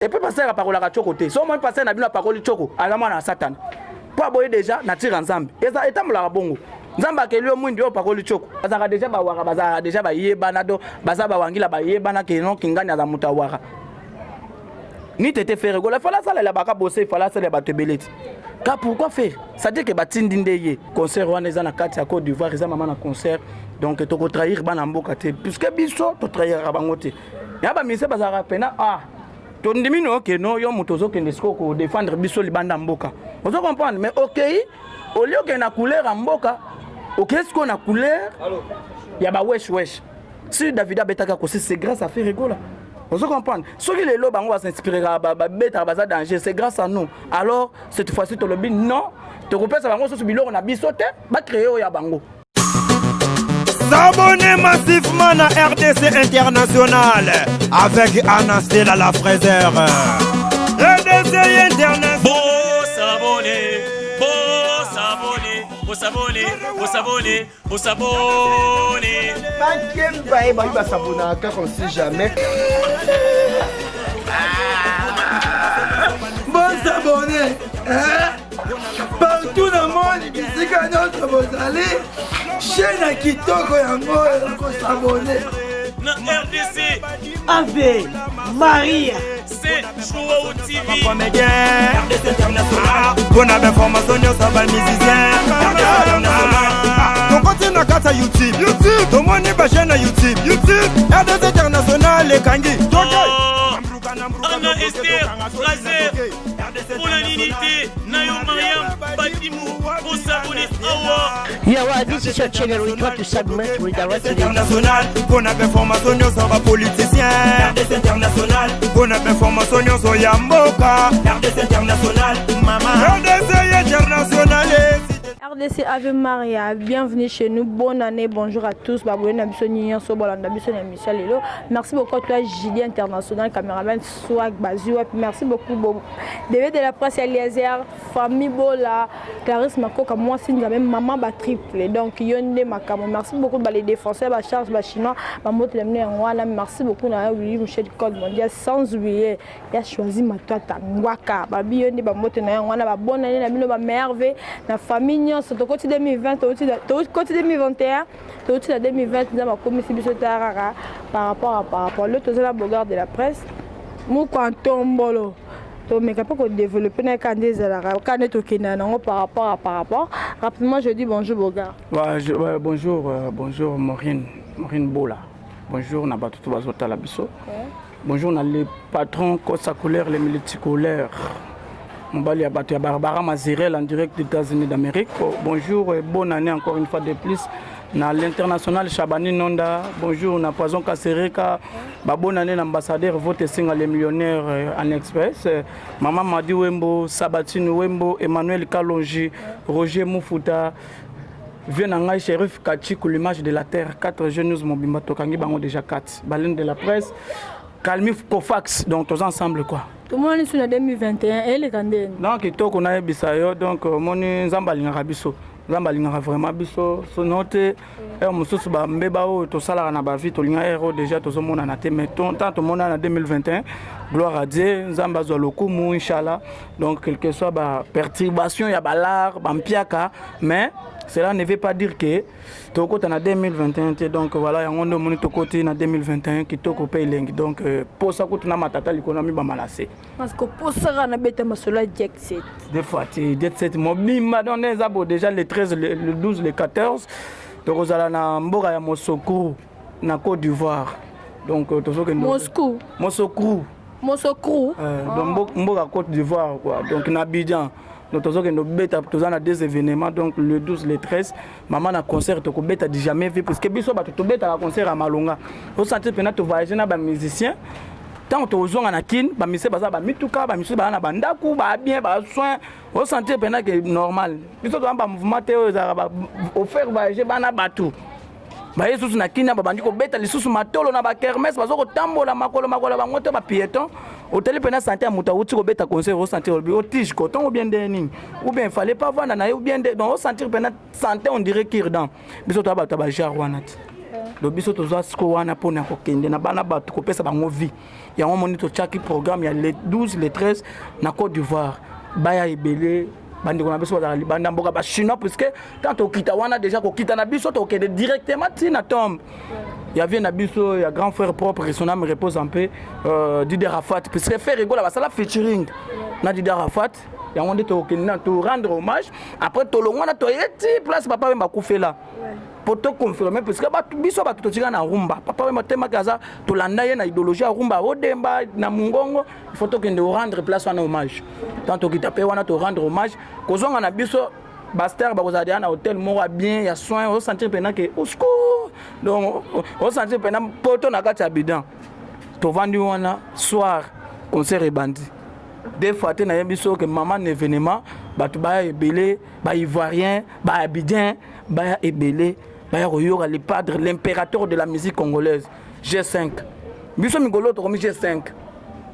Et puis pasteur apakolaka tshoko te. So moi pasteur na bino apakoli tshoko, aza mwana ya satana. Po aboyi déjà nature ya Nzambe. Eza etambolaka bongo. Nzambe akeli yo mwindi yo opakoli tshoko. Bazalaka déjà bawaka, bazalaka déjà bayebana do, baza bawangila bayebana ke non kingani aza moto awaka. Ni tete Ferre Gola, fala asalela baka bose, fala asalela bato ebele ti. Ka pourquoi faire? C'est-à-dire que batindi nde ye. Concert wana eza na kati ya Côte d'Ivoire, eza mama na concert. Donc toko trahir bana mboka te puisque biso to trahiraka bango te. Ya ba musiciens bazalaka pena ah tondimi no ke no yo moto ozokende sikoyo kodefendre biso libanda mboka, ozo comprendre, mais okei olie okende na couleur ya mboka, okei sikoyo na couleur ya bawesh wesh. Si David abetaka kosi, c'est grâce à Ferre Gola, ozo comprendre. Soki lelo bango basinspireka, babetaka, baza danger, c'est grâce à nous. Alors cette fois-ci tolobi non, tokopesa bango susu biloko na biso te, bacreye oyo ya bango. S'abonner massivement à RDC International avec Anastella la fraiseur. RDC International. Bon s'abonner, bon s'abonner, bon s'abonner, bon s'abonner, bon s'abonner. Bakemba ye bayi basabonaka kaka, on sait jamais. Bosabone partout na monde, bisika nyonso bozali, chaîne ya kitoko yango oyo kosabone. Na RDC. Ave Maria. C'est Joao TV. Comédien RDC International. Mpona bainformation nyonso ya bamusicien RDC International. Tokoti na kati ya YouTube, YouTube tomoni bachaîne ya YouTube, YouTube RDC International ekangi toke. Anna Esther Fraser mpona nini te na yo Mariam Badimu bosabone awa. Yeah, well, this is your channel. We try to submit, we direct to the International mpona bainformation nyonso ya bapoliticien RDC International, mpona bainformation nyonso ya mboka RDC International, mama RDC International. RDC Ave Maria, bienvenue chez nous, bonne année, bonjour à tous. Baboué na biso nyonso bolanda biso na émission lelo. Merci beaucoup à toi Julie International, caméraman Swag Bazou. Merci beaucoup Bobo. Bébé de la presse Eliezer, famille Bola, Clarisse Makoka, moi c'est même maman ba triple. Donc yonde makamo. Merci beaucoup ba les défenseurs, ba Charles, ba chinois, ba moto le mne wana. Merci beaucoup na Willy Michel Code mondial sans oublier ya choisi matata ngwaka babi yo nde bambote na yango wana. Ba bonne année na bino, ba merveille na famille nyonso. Tokoti 2020, tokoti 2021, tokoti na 2020. Nzambe akomisi biso ta kaka par rapport à par rapport le toza na Bogard de la presse mokwa ntombolo, tomeka mpe kodévelopper na ye kaka nde ezalaka kaka nde tokendaka nango par rapport à par rapport. Rapidement, je dis bonjour Bogard. Ouais, ouais, bonjour, bonjour Maureen, Maureen Bola. Bonjour na bato to bazotala biso. Bonjour na le patron Kosa Couleur, les multicouleurs. Mobali ya bato ya Barbara Mazirel en direct des États-Unis d'Amérique. Oh, bonjour et bonne année encore une fois de plus na l'international Chabani Nonda. Bonjour na Poison Kasereka. Ba bonne année l'ambassadeur Vote Singa les millionnaires en express. Maman Madi Wembo, Sabatine Wembo, Emmanuel Kalonji, Roger Mufuta. Vieux na ngai Shérif Kachiku, l'image de la terre, 4 jeunes news mobimba tokangi bango déjà 4 baleine de la presse Kalmif Kofax, donc toza ensemble quoi. Tomoni so na 2021 eleka ndeni. Donc kitoko, nayebisa yo, donc omoni Nzambe alingaka biso, Nzambe alingaka vraiment biso. Sono te heure mosusu bambeba oyo tosalaka na bavie, tolinga heure oyo déjà tozomonana te, mais tant tomonana na 2021, gloire à Dieu, Nzambe azwa lokumu, inchallah. Donc quel que soit baperturbation ya balar bampiaka, mais cela ne veut pas dire que tokota na 2021 te. Donc voilà, yango nde omoni tokoti na 2021 kitoko mpe elengi. Donc posa kutu na matata likolo na mibamala se. Parce que posaka na beta masolo ya jet set. Des fois te jet set mobimba. Donc nde eza bo déjà le 13, le 12, le 14 tokozala na mboka ya Mosokru na Côte d'Ivoire. Donc tozokende. Moscou. Mosokru. Mosokru. Donc mboka Côte d'Ivoire quoi, donc na Abidjan. Donc tozokende obeta, toza na deux événements, donc le 12, le 13, mama na concert tokobeta du jamais vu, parce que biso bato tobetaka concert ya malonga, osentir mpena tovoyage na bamusicien. Ntango tozonga na Kine, bamusicien baza bamituka, bamisusu baza na bandako, babien basoin, osentir mpena ke normal. Biso toza bamouvement te oyo ezalaka ofaire voyage bana bato baye susu na Kini, babandi kobeta lisusu matolo na bakermesse, baza kotambola makolo makolo bango te, bapiéton. Otali mpena santé ya moto awuti kobeta concert, osentir olobi otige coton ou bien nde nini, ou bien fallait pas vanda na ye, ou bien nde. Donc osentir mpena santé, on dirait cure-dent. Biso toya bato ya bagenre wana te. Donc biso toza siko wana mpona kokende na bana bato kopesa bango vie. Yango moni totiaki programme ya le 12, le 13 na Côte d'Ivoire. Baya ebele, bandeko na biso bazala libanda mboka, bachinois, puisque tant tokita wana déjà, kokita na biso, tokende directement ti na tombe ya vie na biso, ya grand frère propre, son âme repose en paix, Didier Rafat, puisque Ferre Gola basala featuring na Didier Rafat. Yango nde tokende na to rendre hommage. Après tolongwa na toyeti place Papa Wemba akufela po toconfirme, puisque bato biso bato totika na rumba. Papa Wemba temaki aza, tolanda ye na idéologie ya rumba, odemba na mongongo. Il faut tokende rendre place wana hommage. Tant tokita mpe wana, torendre hommage, kozonga na biso, bastars bakozala deya na hotel moko ya bien, ya soin. Osentir mpena ke au secours, donc osentir mpena poto na kati ya bidan. Tovandi wana, soir concert ebandi. Deux fois te nayebi so ke mama na événement, bato baya ebele, baivoirien, baabidien baya ebele, baya koyoka le padre, l'impérateur de la musique congolaise, G5. Biso mikolo tokomi G5.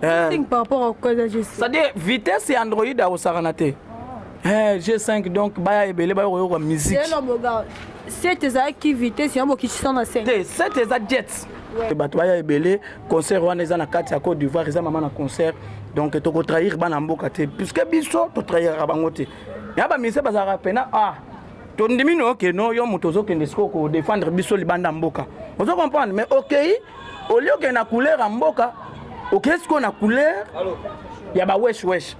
Eh. Par rapport à quoi, G5? C'est-à-dire vitesse ya Android akosakana te. Eh, G5, donc baya ebele, baya koyoka musique. 7 ezalaki vitesse, yango bokitisa na 5? Te, 7 eza jet. Bato baya ebele, concert wana eza na kati ya Côte d'Ivoire, eza mama na concert. Donc tokotrahir bana mboka te, puisque biso totrahiraka bango te. Ya bamusiciens bazalaka pena, ah, tondimi no ke no, yo moto ozokende sikoyo kodéfendre biso libanda mboka, ozo comprendre. Mais okei, olie okende na couleur ya mboka, okei sikoyo na couleur ya baweshwesh,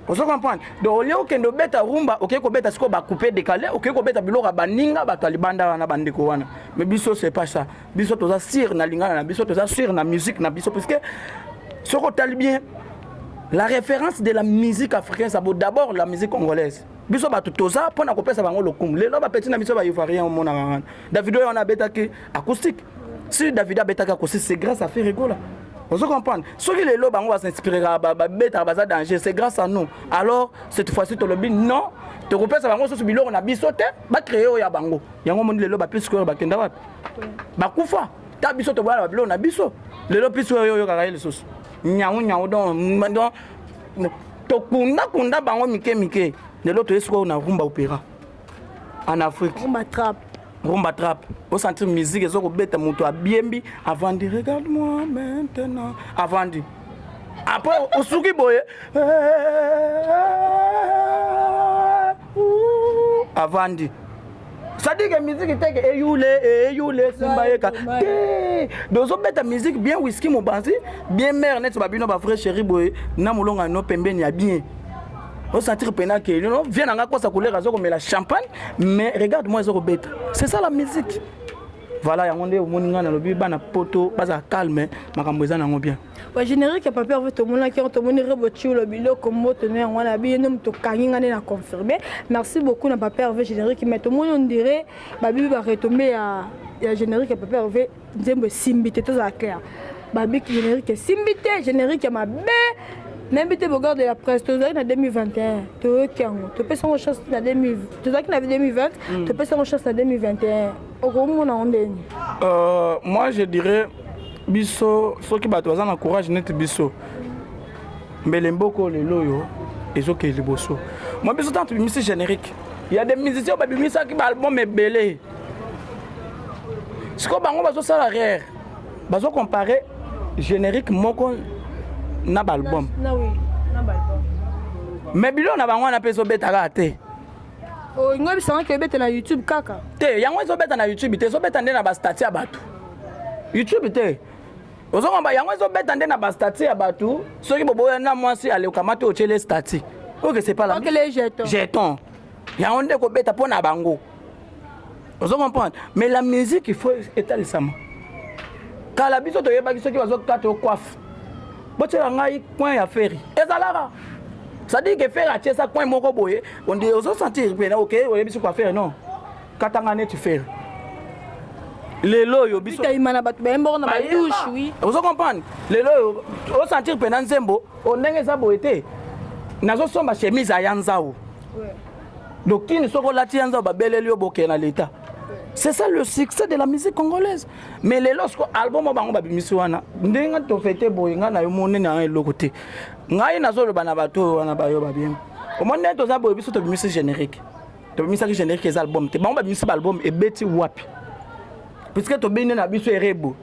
ozo comprendre. Donc olie okende obeta rumba, okei kobeta sikoyo bacoupe décalé, okei kobeta biloko ya baninga, bato ya libanda wana, bandeko wana. Mais biso, c'est pas ça. Biso toza sûr na lingana na biso, toza sûr na musique na biso, puisque soki otali bien la référence de la musique africaine, ça vaut d'abord la musique congolaise. Biso bato toza mpona kopesa bango lokumu. Lelo bapeti na biso baivoirien, omonaka wana Davido oyo wana abetaki acoustique. Si Davido abetaki acoustique, c'est grâce à Ferre Gola, ozo comprendre. Soki lelo bango basinspireka, babetaka, baza danger, c'est grâce à nous. Alors cette fois-ci tolobi non, tokopesa bango susu biloko na biso te, bacréer oyo ya bango. Yango moni lelo bapesi oyo bakenda wapi, bakufa ta. Biso toboya na babiloko na biso. Lelo pisi oyo oyokaka ye lisusu nyau nyau. Donc tokundakunda bango mike mike. Lelo toye sikoyo na rumba opéra en Afrique. Rumba trap. Rumba trap, osentir musique eza kobeta, moto abiembi, avandi, regarde moi maintenant, avandi. Après osuki boye, avandi. C'est-à-dire que musique teke eyule eyule simba yeka te. Dozobeta musique bien, whisky mobanzi bien, mare neti babino bavrai chéri boye na molonga no pembeni ya bien, osentir pena ke no vie nanga kosa couleur, aza komela champagne, mais regarde moi eza kobeta. C'est ça la musique, voilà. Yango nde omoni ngai nalobi bana poto bazala calme, makambo eza nango bien. Ba générique ya papier ave, tomonaki yango, tomoni Rebo Tshiulo, biloko moto no yango wana biye nde moto okangi nga nde na confirme. Merci beaucoup na Papier Herve générique. Mais tomoni on dirait babibi baretombées ya générique ya Papier Herve, nzembo esimbi te. Tozala clair, babiki générique esimbi te, générique ya mabe. Nayebi te, Bogarde de la presse, tozalaki na 2021, toyoki yango, topesi yango chance na 2000, tozalaki na 2020, topesi yango chance na 2021. Okomona yango ndeni? Moi je dirais, biso soki bato baza na courage neti biso, mbele mboko lelo oyo ezokende liboso. Mwa biso ntango tobimisi générique, ya des musiciens oyo babimisaki baalbum ebele, sikoyo bango bazosala rare, bazocompare générique moko na baalbum. Mais biloko na bango wana mpe ezobetaka te. Olingo ebisangaki ebeta na YouTube kaka? Te, yango ezobeta na YouTube te, ezobeta nde na bastatuts ya bato. YouTube te, ozokomba yango ezobeta nde na bastatuts ya bato. Soki boboya na mwasi, alekamati, otyele statut oyo, c'est pas la jeton. Jeton yango nde kobeta mpo na bango, ozo comprendre. Mais la musique, il faut etalisama. Kala biso toyebaki soki bazokata coiffe, botyela ngai coin ya Ferre ezalaka, c'est-à-dire que Ferre atie sa coin moko boye, onde ozosentir pena oke, oyebisi coiffeur non, katanga neti Ferre. Lelo oyo biso na bato bayemboko na badouche, oui. Ozo comprendre, lelo oyo osentir mpena nzembo ndenge eza boye te. Nazosomba chemise aya nzau, donc kini soki olati ya nzau, babeleli yo, bokee na l'état. C'est ça le succès de la musique congolaise. Mais lelo siko album oyo bango babimisi wana, ndenge tofete boye, ngai na yo monene yango eloko te. Ngai nazoloba na bato oyo wana bayo babien, omoni ndenge toza boye, biso tobimisi générique, tobimisaki générique, eza album te. Bango babimisi baalbum, ebeti wapi? Puisque tobini na biso erebo.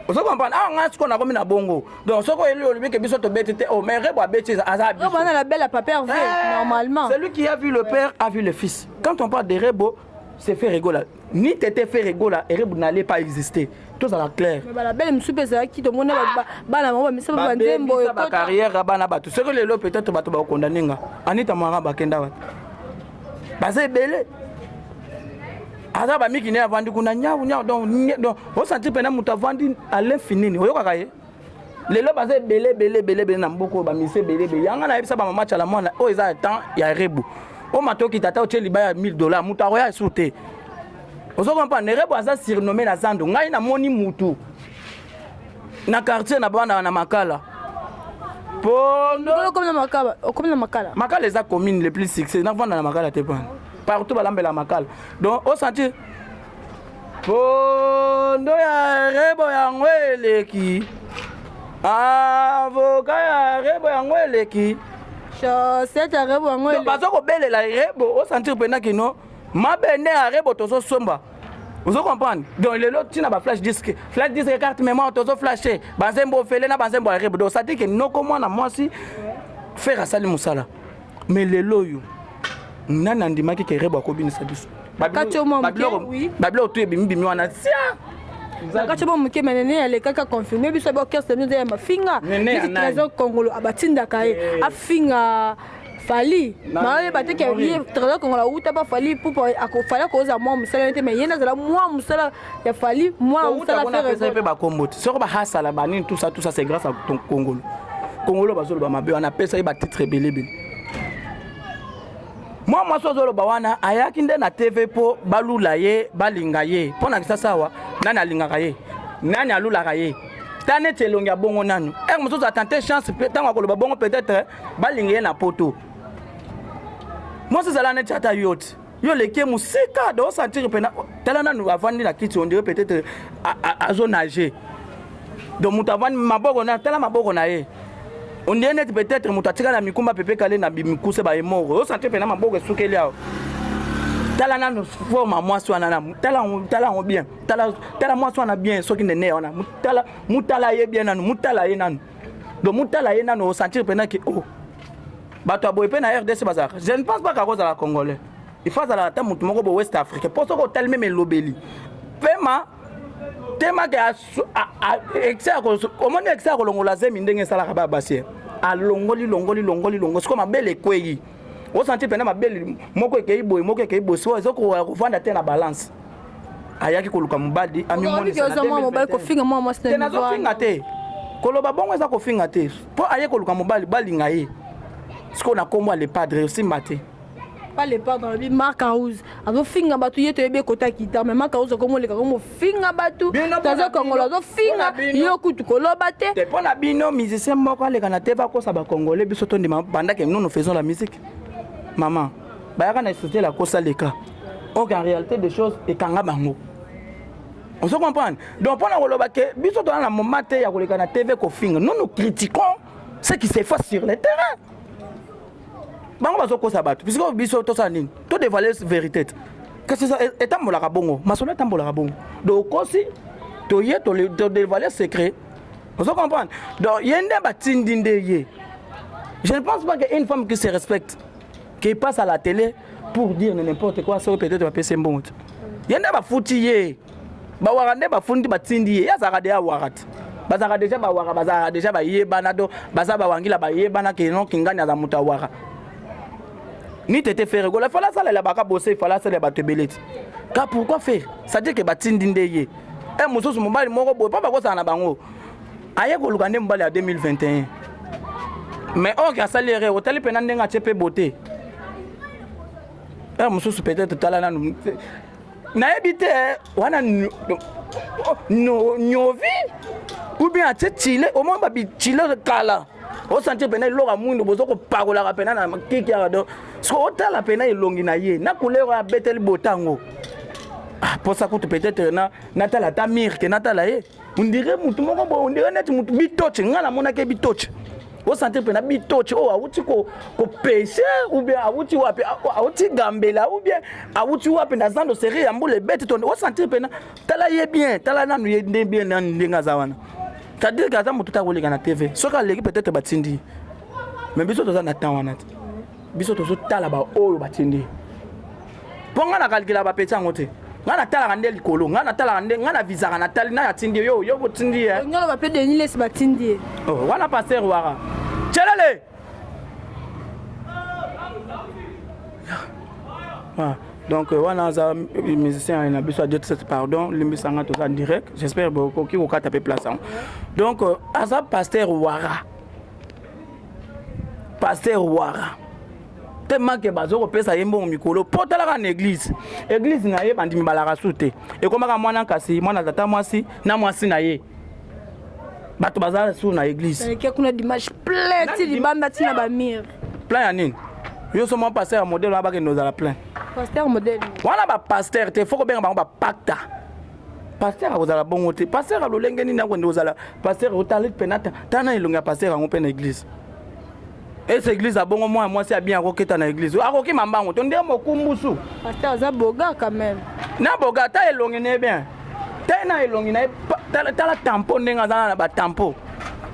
Ozo comprendre? Ah, nga sikoyo nakomi na bongo. Donc soki oyeli olobi ke biso tobeti te, oh mais Rebo abeti aza biso. Rebo na belle papa Hervé, eh, normalement. Celui qui a vu le père a vu le fils. Quand on parle de Rebo, c'est Ferre Gola. Ni tete Ferre Gola, Rebo n'allait pas exister. Tozala clair. Mais bala belle mosusu mpe ezalaki tomona bana bango bamisa ba banzembo ba carrière ya bana bato. Soki lelo peut-être bato bakokondane nga. Anita Mwanga bakenda wapi? Baza ebele. Aza bamiki ne avandi kuna nyau nyau, donc osanti mpena moto avandi à l'infini, oyokaka ye. Lelo baza ebele ebele ebele ebele na mboka oyo, bamise ebele ebele. Yanga nayebisa bamama Tshala Mwana, oyo eza temps ya Rebo. Oyo matoki tata otie libaya ya 1000 $, moto akoya esu te. Ozo comprendre? Rebo aza surnommé na zando. Ngai namoni mutu na quartier na bana na Makala. Pondo okomi na Makala. Makala eza commune le plus succès. Navanda na Makala te pana. Partout balambela Makala. Donc osentir pondo ya Rebo yango eleki. Avocat ya Rebo yango eleki. Chaussette ya Rebo yango eleki. Bazo kobelela Rebo, osentir mpena kino mabende ya Rebo tozosomba. Ozo comprendre? Donc lelo tina ba flash disque, flash disque, carte mémoire tozo flasher, banzembo ofele na banzembo ya Rebo. Donc ça dit que noko mwana mwasi Ferre asali mosala. Mais lelo oyo nani andimaki ke Rebo akobinisa biso? Kati mwa moke, oui. Babiloko tu ebimi bimi wana tia. Kati mwa moke, mais nene alekaka confirme biso ba orchestre biso ya mafinga. Nene ya Neti nani? Trésor Kongolo abatindaka ye afinga Fally. Maoyeba te ke ye Trésor Kongolo awuta pa Fally Ipupa, Fally akozala mwa mosala te, mais ye nde azala mwa mosala ya Fally, mwa mosala Ferre. Ferre. Mpe bakombo te soko bahasala banini, tout ça, tout ça, c'est grâce à ton Kongolo. Kongolo bazoloba mabe wana, apesa ye batitre ebele ebele. Mwa mwasi ozoloba wana ayaki nde na TV mpo balula ye, balinga ye. Mpo na kisasa awa, nani alingaka ye? Nani alulaka ye? Ta neti elongi ya bongo nanu ere mosusu atante chance mpe ntango akoloba bongo, peut-être balinga ye na poto. Mwasi ezala neti ata yo te, yo oleki ye mosika. Do osentir mpena, tala nanu, avandi na kiti, on dirait peut-être azonage. Donc moto avandi maboko na, tala maboko na ye, on dirait neti peut-être moto atikala na mikumba pepe kale na bimikuse bayemoko. Osentir mpena maboko esukeli awa. Tala nanu forme mwasi wana na tala, tala yango bien, tala, tala mwasi wana bien. Soki nene wana, tala, mutala ye bien nanu, mutala ye nanu. Donc mutala ye nanu, osentir mpena ke oh, bato ya boye mpe na RDC bazalaka. Je ne pense pas kakozala congolais, il faut azala ata motu moko bo West Africain, mpo soki otali meme elobeli pema temake omoni excès ya kolongola zemi ndenge esalaka ba basi, alongoli longoli longoli longo, sikoyo mabele ekwei. Osanti mpena mabele moko ekei boye, moko ekei boye, sikoyo ezokoka kovanda te na balance. Ayaki koluka mobali. Mobali kofinga mwa mwasi? Te, nazofinga te. Koloba bongo eza kofinga te, mpo aye koluka mobali, balinga ye. Sikoyo na kombo ya Le Padre osimba te. Pas Le Padre, alobi Mark House azofinga bato. Ye toyebi ekota guitare, mais Mark House akomoleka komofinga bato. Taza Kongolo azofinga yo kutu koloba te. Te, mpo na bino musicien moko aleka na te bakosa bacongolais, biso tondima bandake. Nous, nous faisons la musique, mama. Bayaka na société la kosa leka. Ok, en réalité des choses ekanga bango, on se comprendre. Donc mpona koloba ke biso toza na moment te ya koleka na TV kofinga, nous, nous critiquons ce qui se fait sur le terrain. Bango bazokosa bato, puisque biso tosala nini? Todévoile vérité te. Kasi etambolaka bongo, masolo etambolaka bongo. Donc okosi, toye todévoile secret, ozo comprendre? Donc ye nde batindi nde ye. Je ne pense pas qu'une femme qui se respecte, qui passe à la télé pour dire n'importe quoi, soki peut-être bapesi mbongo te. Ye nde bafuti ye, bawaka nde bafundi, batindi ye. Ye azalaka deya waka te, bazalaka deja bawaka, bazalaka deja bayebana. Do baza bawangila, bayebana keno kingani aza moto awaka. Ni tete Ferre Gola efala asalela baka bose, efala asalela bato ebele te. Ka pourquoi Ferre? C'est-à-dire ke batindi nde ye. E mosusu mobali moko boye mpo bakosala na bango, aye koluka nde mobali ya 2021. Mais oyo asali erreur, otali mpena ndenge atie mpe beauté ere mosusu peut-être, tala nanu, nayebi te wana niovi ou bien atie chile, omoi babichile kala. Osentir mpena eloko ya mwindu bozo kopakolaka mpena na kiki awa. Donc soki otala mpena elongi na ye na couleur oyo abeteli botango, ah, posa kutu peut-être na natala ata mire ke natala ye, on dirait mutu moko boye, on dirait neti mutu bitoche. Ngai namonaki bitoche. Osentir mpena bitochi oyo awuti kopeshe ou bien awuti wapi, awuti gambela ou bien awuti wapi na zando serie ya mbula ebeti to osentir mpena. Tala ye bien, tala nanu ye nde bien nanu ndenge aza wana. C'est-à-dire que aza moto ta koleka na TV. Soki aleki, peut-être batindi, mais biso toza na temps wana te. Biso tozotala baoyo batindi, mpo ngai nakalkila bapeti yango te. Ngai natalaka nde likolo, ngai natalaka nde, ngai navisaka, natali ngai atindi yo, yo botindi ye. Ngalo bape Denis Lesi batindi ye. Oh, wana pasteur wara chelele. Ah, donc wana aza musicien na biso ya Jet Set. Pardon, limbisanga, toza direct, j'espère bokoki kokata mpe place yango. Donc aza pasteur wara, pasteur wara tellement ke bazo kopesa ye mbongo mikolo mpo talaka na église, église na ye bandimi balaka su te. Ekomaka mwana kasi mwana tata mwasi na mwasi na ye, bato baza su na église. Eleki kuna dimanche plein ti libanda, ntina bamire. Plein ya nini? Yo so mwa pasteur ya modèle wana bakende ozala plein. Pasteur modèle. Wana bapasteur te, faut kobenga bango bapacta. Pasteur akozala bongo te. Pasteur ya lolenge nini akende kozala pasteur? Otali mpena, tala na elongi ya pasteur yango mpe na église ese église abongo. Mwana mwasi ya bien akoketa na église, akokima mbango to nde mokumbusu. Pasteur aza boga quand même. Na boga, ata elongi na ye bien te, na elongi na ye tala, tala tampon ndenge aza na batampo,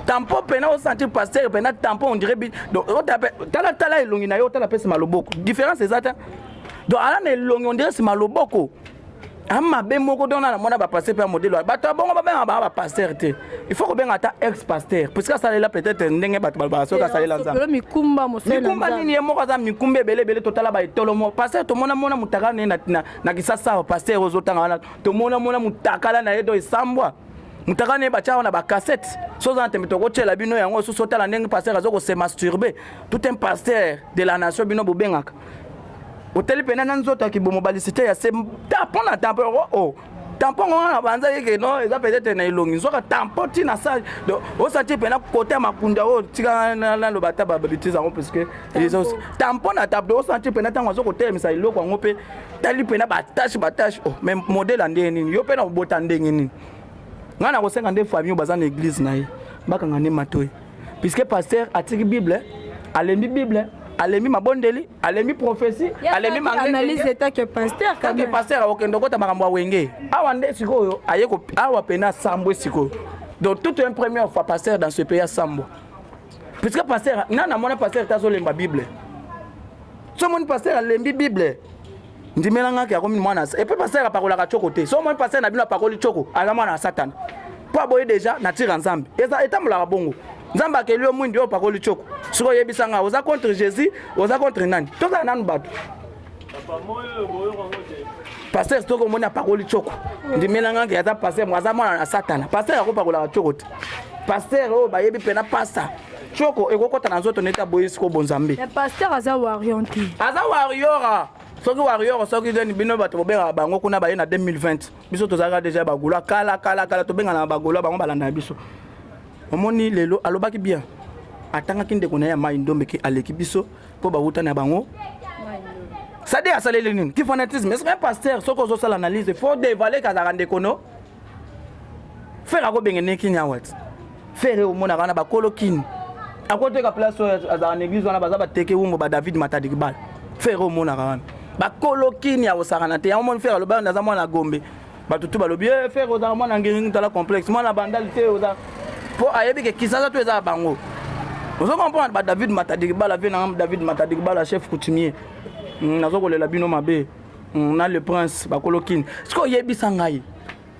tampon mpena osentir pasteur mpena tampon, on dirait donc tala, tala elongi na ye, otala mpe nsima loboko, différence eza te. Donc ala na elongi on dirait nsima loboko amabe moko. Donc na mona bapasteur mpe ya modèle wana, bato ya bongo babengaka bango bapasteur te. Il faut kobenga ata ex pasteur, puisque asalela peut-être ndenge bato balobaka soki asalela Nzambe. Sopelo mikumba mosali na mikumba Nzambe. Nini? Ye moko aza mikumba ebele ebele. Totala baetolo mo pasteur, tomona mona mutakala na ye na Kisasa awa. Pasteur ozotanga wana, tomona mona mutakala na ye. Do esambwa mutakala na ye, batya wana bacassette. So oza na tembe, tokotyela bino yango susu. Otala ndenge pasteur aza kose masturber, tout un pasteur de la nation. Bino bobengaka oteli pena na nzoto ya kibomo balisite ya se tampon na tampon. Oh, oh. Tampon ngo wana banza yeke no eza peut-être na elongi, nzoka tampon ntina sa. Donc osati pena kote ya makunda oyo tika naloba ata babêtises yango, puisque tampon na tampon, osati pena ntango aza kotelemisa eloko yango mpe tali pena batache batache. Oh, mais modèle ya ndenge nini? Yo mpe na kobota ndenge nini? Ngai na kosenga nde famille oyo baza na église na ye bakanga nde matoi, puisque pasteur atiki Bible, alembi Bible, alembi mabondeli, alembi prophétie, alembi analyse etake pasteur. Quand même pasteur akokende okota makambo ya wenge awa nde sikoyo aye awa pena asambwe sikoyo. Donc toute une première fois pasteur dans ce pays asambwa, puisque pasteur na namona pasteur te azolemba Bible. So omoni pasteur alembi Bible, ndimelangaki akomi mwana. Et puis pasteur apakolaka tioko te. So omoni pasteur na bino apakoli tioko, aza mwana ya Satana, mpo aboyi déjà nature ya Nzambe. Eza etambolaka bongo. Nzambe akeli yo mwindi, oyo opakoli tioko, soki oyebisanga oza contre Jésus, oza contre nani? Tozala nanu bato. Pasteur soki omoni apakoli tioko, ndimelangaki aza pasteur, aza mwana na Satana. Pasteur akopakolaka tioko te. Pasteur oyo bayebi mpena pasta tioko ekokɔta na nzoto neti aboyi siko bonzambe. Mais pasteur aza warrior te. Aza warrior soki warrior soki nini. Bino bato bobengaka bango kuna baye na 2020, biso tozalaka déjà bagaulois kala kala kala. Tobengana na bagaulois, bango balanda na biso. Omoni lelo alobaki bien, atangaki ndeko na ye ya Mai Ndombe ke aleki biso mpo bawuta na bango. C'est-à-dire asaleli nini? Ki fanatisme. Est-ce un pasteur soki ozosala analyse, faut dévaler kazalaka ndeko no Ferre akobengene kini awa ti Ferre omonaka wana bakolo kini akoteka place oyo azalaka na église wana, baza bateke wumbo ba David Matadi Kibala. Ferre omonaka wana bakolo kini akosakana te. Yango moni Ferre alobi naza mwana Gombe, bato tu balobi e Ferre ozala mwana Ngengi, tala complexe, mwana Bandali te oza, mpo ayebi ke Kisasa to eza ya bango. Ozo comprendre ba David Matadi Kibala, vie nanga David Matadi Kibala, chef coutumier, nazo kolela bino mabe na le prince bakolo kini. Soki oyebisa ngai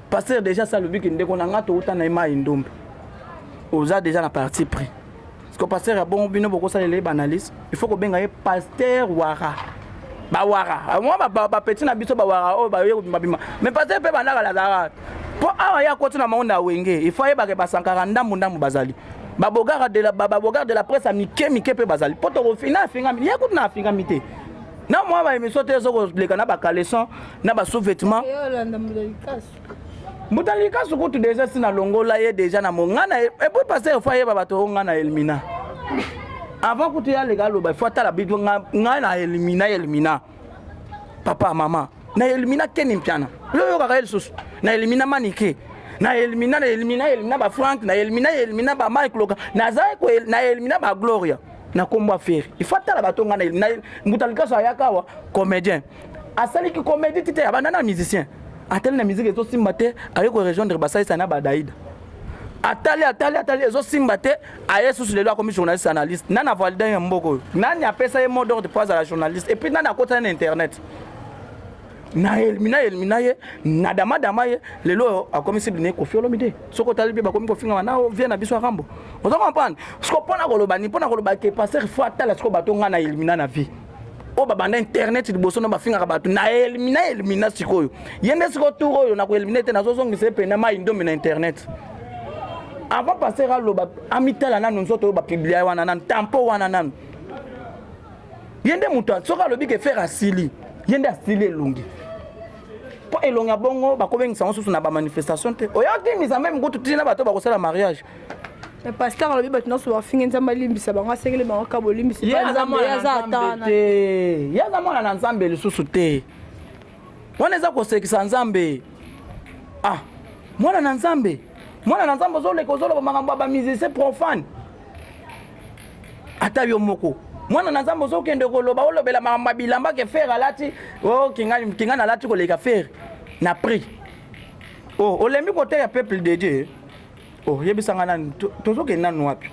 pasteur déjà sa alobi ke ndeko na nga touta na ye Mai Ndombe, oza déjà na parti pris. Parce que pasteur ya bongo, bino bokosalela ye baanalyse, il faut kobenga ye pasteur wara. Bawara mwa bapeti na biso, bawara oyo baye kobimabima, mais pasteur mpe bandaka azalaka mpo awa ye akoti na monde ya wenge. Il faut ayebake basankaka ndambu ndambu, bazali babogara de la babogare de la presse ya mike mike mpe bazali mpo tokofina afingami ye kutu na afingami te na mwa baémission te, ezokoleka na bacaleçon na basous-vêtement. Mbuta Likasu kutu déjà si nalongola ye déjà na mo nga na. Et puis pasteur faut ayeba bato oyo nga na elimina avant kutu ye aleka aloba. Il faut atala bido nga na elimina, elimina papa mama, na elimina Keni Mpiana, yo oyokaka ye lisusu, na elimina Manike. Na elimina, na elimina, elimina ba Frank, na elimina, elimina ba Mike Loka, naza ko na elimina ba Gloria na kombo ya Ferre. Il faut atala bato nga na elimina. Mbuta Likaso ayaka awa comédien, asaliki comédie tite, abanda na musicien, atali na musique ezosimba te, aye ko rejoindre basalisa na badaida. Atali, atali, atali, ezosimba te, aye susu lelo akomi journaliste analyste. Nani avalida ya mboka oyo? Nani apesa ye mot d'ordre po azala journaliste? Et puis nani akotana na internet? Na elimina, elimina ye na dama dama ye. Lelo oyo akomi cible ne Kofi Olomide. Soki otali mpe bakomi kofingama na vie na biso ya Rambo. Oza comprendre siko mpona koloba nini? Mpona koloba ke pasteur faut atala siko bato nga na elimina na vie oyo babanda internet liboso na bafingaka bato na elimina, elimina. Sikoyo ye nde sikoyo tour oyo na koelimine te, nazozongisa ye pena mai ndombe na internet. Avant pasteur aloba, amitala nanu nzoto oyo bapublia wana nanu, tampo wana nanu. Ye nde moto soki alobi ke Ferre asili, ye nde asili elongi, mpo elongi ya bongo bakobengisa ngo susu na bamanifestation te. Oyokimisa meme kutu ntina bato bakosala mariage. Mais pasteur alobi bato nyonso bafingi, Nzambe alimbisa bango, asengeli bango ka bolimbisi. Ye aza mwana na Nzambe te, ye aza mwana na Nzambe lisusu te. Wana eza kosekisa Nzambe. Ah, mwana na Nzambe, mwana na Nzambe, ozoleka ozoloba makambo ya bamusicien profane. Ata yo moko mwana na Nzambe, ozokende koloba, olobela makambo ya bilamba ke Ferre alati o kinga nalati koleka Ferre na prix. O olembi koteya peuple de Dieu. Oh, yebisanga nani, tozokende nanu wapi?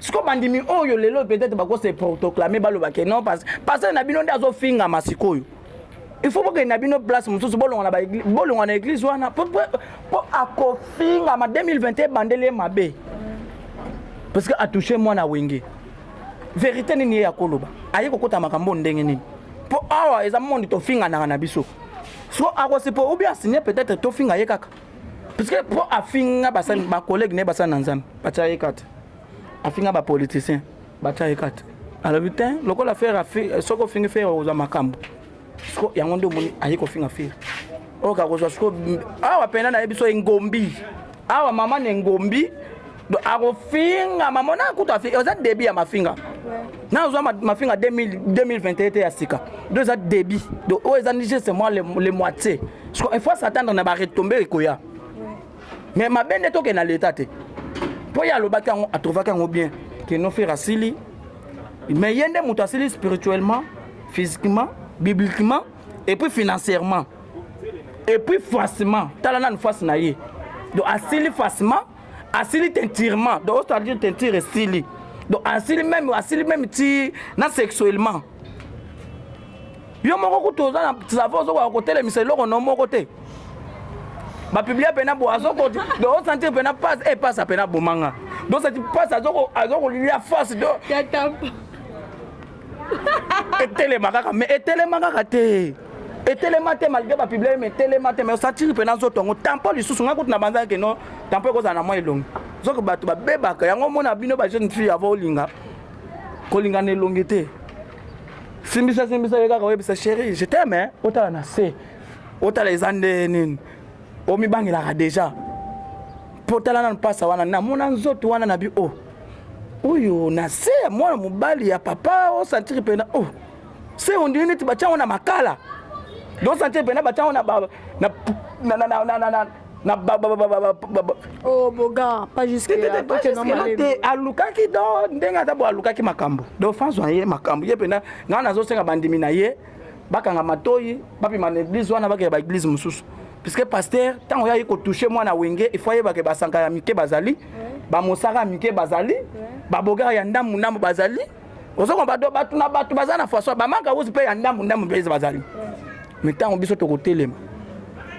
Siko bandimi oyo lelo peut-être bakose proclamer, baloba ke non, parce na bino nde azofingama. Sikoyo il faut bokende na bino place mosusu, bolongwa na église wana po akofingama. 2021 ebandeli ye mabe parce que atouche mwana Wenge. Vérité nini ye akoloba? Aye kokota makambo ndenge nini? Mpo awa eza monde tofinganaka na biso. So akosipo ou bien asigne peut-être tofinga ye kaka parce que mpo afinga basali, bacollègue na ye basali na Nzambe, batya ye kati. Afinga bapoliticien, batya ye kati. Alobi te lokola Ferre, soki ofingi Ferre okozwa makambo. Siko yango nde omoni aye kofinga Ferre oyo kakozwa. Siko awa pena nayebi so engombi awa mama na engombi akofinga mama na kutu. Eza début ya mafinga. Na ozwa mafinga 2021 te ya sika, donc eza début. Donc oyo eza juste moi le moitié. Il faut s'attendre na baretombées ekoya. Mais mabe nde tokende na leta te, mpo ye alobaki yango, atrouvaki yango bien ke no Ferre asili. Mais ye nde moto asili spirituellement, physiquement, bibliquement et puis financièrement et puis facilement. Tala nanu face na ye. Donc asili facilement, asili teinturement, donc c'est-à-dire teinture esili. Donc asili même, asili même ti na sexuellement. Yo moko kutu oza na savo, ozokoka kotelemisa eloko no moko te. Bapublia mpena bo azoko, donc osentir mpena passe e passe apena bomanga. Donc sati passe azokolia face, donc etelema kaka. Mais etelema kaka te, etelema te malgré bapublia ye, mais etelema te. Mais osatiri mpena nzoto yango tampo lisusu. Ngai kutu na banzaki no tampo ekozala na mwa elongi. Soki bato babebaka yango, omona bino bajeune fille, ava olinga kolinga na elongi te. Simbisa, simbisa ye kaka, oyebisa chéri je t'aime, otala na se, otala eza nde nini, omibangelaka déjà mpo tala nanu mpasa wana, namona nzoto wana na bi o oyo na se ya mwana mobali ya papa. Osentiri mpena o se ondiri neti batyango na makala. Donc sentir mpena batyango na na Oh, boga, pas jusque là. Te, alukaki do ndenge ata bo alukaki makambo. Donc fazwa ye makambo ye mpena. Ngai nazosenga bandimi na ye bakanga matoi, bapima na église wana, bakende baéglise mosusu, puisque pasteur ntango ye ayi kotouche mwana Wenge, il faut ayebake basanka ya mike bazali, bamosaka ya mike bazali, babogaka ya ndambu ndambu bazali. Ozokomba do bato na bato baza na façon bamaka wusi mpe ya ndambu ndambu mpe bazali. Mais ntango biso tokotelema,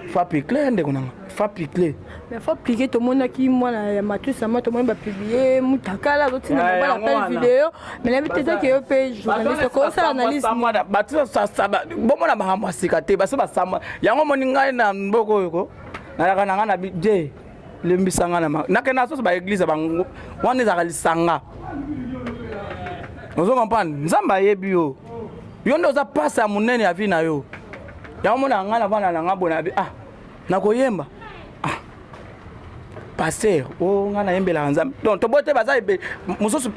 fa picle, ndeko nanga, fa picle. Mais faut appliquer. Tomonaki mwana ya matusa ma, tomoni bapublie mutakala azotinda mobali appel vidéo. Mais nayebi te soki yo mpe journaliste okosala analyse. Bato bomona makambo ya sika te, basi basamba yango. Omoni ngai na mboka oyo ko nalaka na ngai na je lembisa ngai na nakenda soso baéglise bango wana ezalaka lisanga. Ozo comprendre? Nzambe ayebi yo, yo nde oza pasi ya monene ya vie na yo. Yango mona ngai navanda na ngai boye na bi ah nakoyemba ah pasteur o ngai nayembelaka Nzambe. Donc toboyi te, baza mosusu,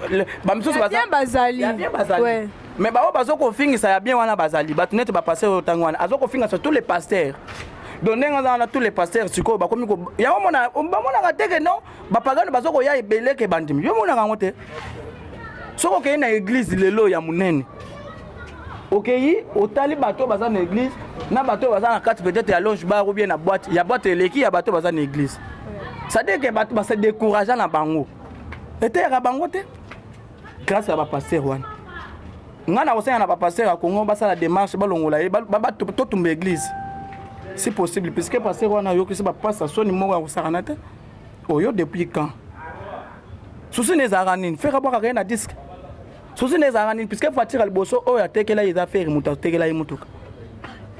bamisusu bazali. Bazali, mais bao bazokofingisa ya bien wana bazali bato neti bapasteur oyo ntango wana azokofingisa tous les pasteurs. Donc ndenge aza wana, tous les pasteurs sikoyo bakomi yango mona bamonaka te ke non, bapagano baza koya ebele ke bandimi. Yo monaka yango te. Soki okei na église lelo ya monene, okei otali bato oyo baza na église na bato oyo baza na kati peut-être ya lounge bar ou bien na boîte ya boîte, eleki ya bato oyo baza na église. C'est-à-dire ke bato base découragea na bango, eteyaka bango te grâce ya bapasteur wana. Ngai na kosenga na bapasteur ya Congo basala démarche, balongola ye, totumba église si possible, puisque pasteur wana ayokisi bapasa soni moko ya kosakana te. Oyo depuis quand susi ne ezalaka nini? Ferre abwakaka ye na disque. Susi ne ezalaka nini? Puisque voiture ya liboso oyo atekela ye eza Ferre. Moto atekela ye motuka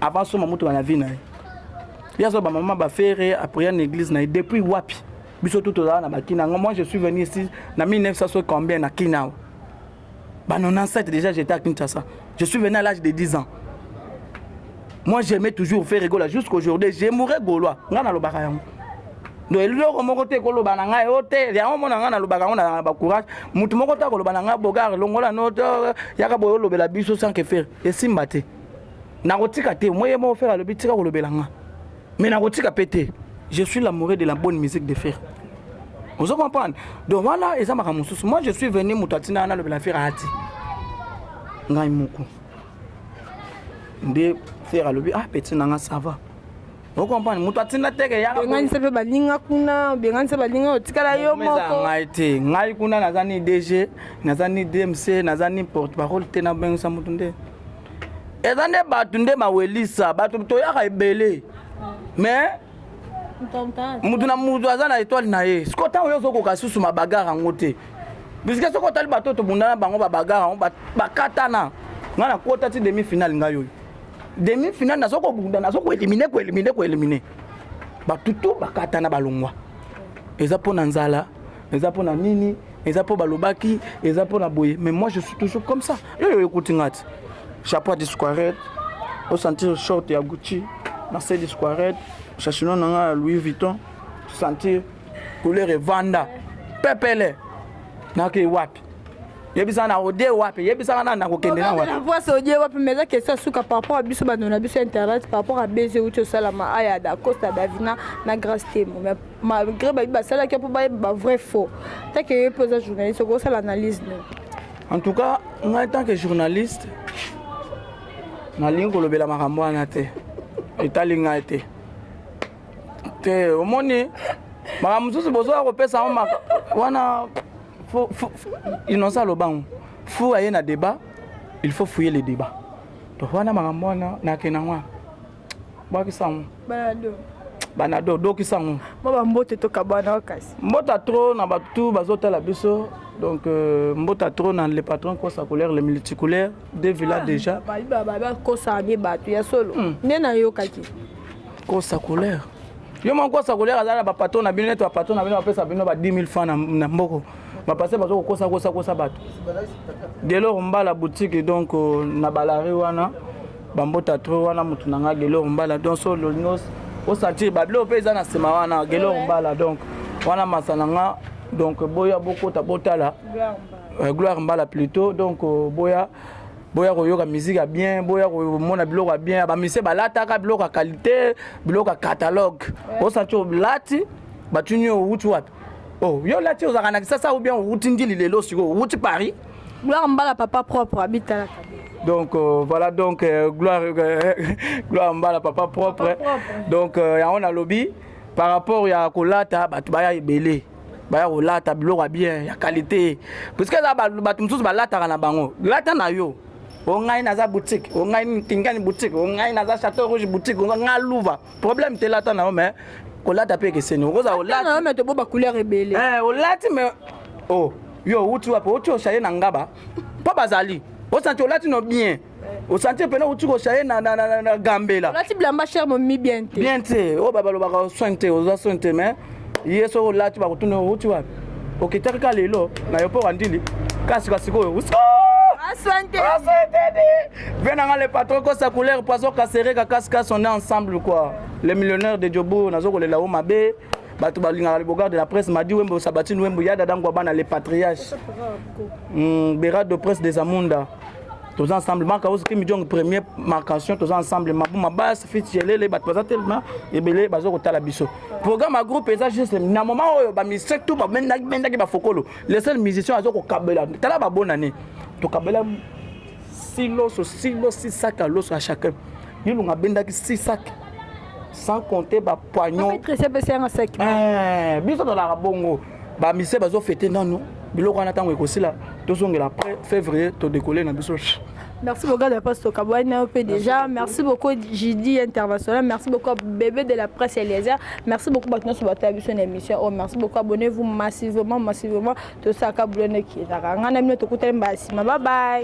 avant soma motuka na vie na ye, ye azo bamama baFerre aprier na église na ye. Depuis wapi? Biso tu tozala na bakina yango. Moi, je suis venu ici na 1900 combien na Kina awa, ba 97 déjà j'étais à Kinshasa. Je suis venu à l'âge de 10 ans. Moi, j'aimais toujours Ferre Gola jusqu'aujourd'hui. J'aimerais Gaulois. Nga nalobaka yango. Donc eloko moko te koloba na ngai o te. Yango mona ngai nalobaka yango na bacourage. Motu moko te akoloba na ngai bogar longola no yaka boye olobela biso sans que Ferre esimba te. Nakotika te. Moi ye moko Ferre alobi tika kolobela nga, mais nakotika mpe te. Je suis l'amoureux de la bonne musique de Ferre, ozo comprendre? Donc wana eza makambo mosusu. Moi, je suis venu, moto atina nalobela Ferre ati ngai moko nde Ferre alobi: "Ah, petit na nga, ça va?" Ocomprendre? Moto atinda teke yaka. Benganisa mpe baninga kuna, benganisa baninga, otikala yo eza moko. Ngai te. Ngai kuna naza ni DG, naza ni DMC, naza ni porte parole te. Nabengisa motu nde eza nde bato nde mawelisa. Bato toyaka ebele, mais mutu na mutu aza na étoile na ye. Siko ntango oyo ozokoka susu mabagarre yango te, puisque soki otali bato oyo tobunda na bango, babagarre yango bakatana. Ngai nakota ti demi finale. Ngai oyo demi finale nazo kobunda, nazo koéliminer, koéliminer, koéliminer bato tu bakatana, balongwa. Eza mpo na nzala, eza mpo na nini, eza mpo balobaki, eza mpo na boye. Mais moi, je suis toujours comme ça. Yo oyo ekuti nga ti chapeau ya disquaret, osentir short ya Gucci na se disquaret, chachino na nga ya Louis Vuitton, sentir couleur evanda pepele. Nake wapi? Yebisaka na odie wapi? Yebisaka na nakokende na wapi? Voice odie wapi? Mais eza question ya suka par rapport à biso bando na biso internet, par rapport à buzz euti osalama aya Dacosta, Davina na Grâce Temo. Mais malgré babi basalaki mpo bayeba bavrai faux take, ye mpe oza journaliste, okosala analyse no. En tout cas, ngai tant que journaliste, nalingi kolobela makambo wana te. Etali ngai te te. Omoni makambo mosusu bozoya kopesa yango wana. Innocent alobango fu aye na débat, il faut fouiller le débat. Donc wana makambo wana nakende yango wana, bwakisa yango. Banado. Banado, dokisa yango. Mo bambote tokabwana kasi. Mbota trop na bato tu bazotala biso. Donc mbota trop na le patron Kosa Couleur, le multicouleur, deux villas déjà. Bakosaka nde bato ya solo nde nayokaki. Kosa Couleur, yo moko Kosa Couleur aza na bapatron na bino neti bapatron na bino bapesa bino ba 10 000 francs na mboko. Bapase baza kokosa kosa kosa bato. Gelor Mbala boutique, donc na balari wana, bambota trop wana. Motu na nga Gelor Mbala, donc so olingi osentir babiloko mpe eza na nsima wana, Gelor Mbala. Donc wana masa na nga. Donc boya bokota botala Gloire Mbala plutôt. Donc boya, boya koyoka musique ya bien, boya komona biloko ya bien. Bamise balataka biloko ya qualité, biloko ya catalogue. Osanti olati, batuni yo: "Owuti wapi?" Oh, yo olati, ozalaka na Kisasa ou bien owuti Ndili? Lelo sikoyo owuti Paris. Gloire Mbala, papa propre, abitalaka. Donc voilà, donc Gloire Mbala, papa propre. Papa propre. Donc yango nalobi par rapport ya kolata, bato baya ebele, baya kolata biloko ya bien, ya qualité, puisque eza bato mosusu balataka na bango. Lata na yo. O ngai naza boutique, o ngai Kingani boutique, o ngai naza Château Rouge boutique, o ngai Luva, problème te. Lata na yo, mais kolata mpe ekeseni. Okozala olati na yo, mais tobo bacouleur ebele. Eh, olati, mais oh, yo outi wapi? Outi oshaye na ngaba mpo bazali osanti olati no bien, osanti pene outi koshaye na Gambela. Olati bilamba cher, momi bien te. Bien te. Oyo balobaka soin te, oza soin te. Mais ye soki olati, bakotuna: "Outi wapi?" Okitaki ka lelo na yo mpo kandili kasi sikoyo. Asoin te. Viens dans le patron Kosa Couleur, poisson casséré, casse, on est ensemble quoi. Les millionnaires de Djobo, nazo kolela o mabe. Bato balingaka le bogard de la presse, Madi Wembo, Sabatine Wembo, Yada Dangwa bana les patriarches. Berado presse des Amunda. Toza ensemble, Mark House, Kimi Jong, premier marcation, toza ensemble, Mabu Mabas, Fitz Jelele, bato baza tellement ebele baza kotala biso. Programme ya groupe eza juste na moment oyo bamusicien tout babendaki bafokolo. Le seul musicien aza kokabela, tala babonane, tokabela siloso silo six sacs ya loso à chacun. Yilunga abendaki six sacs sans compter bapoignon. Biso tolaka bongo, bamusicien bazofete nanu biloko wana. Ntango ekosila, tozongela après février, todécolle na biso. Merci beaucoup de Poste Kabouane déjà. Merci beaucoup JD International. Merci beaucoup bébé de la presse Eliezer. Merci beaucoup maintenant sur votre émission. Oh, merci beaucoup. Abonnez-vous massivement, massivement. Tout ça, Kabouane qui est là. Bye bye.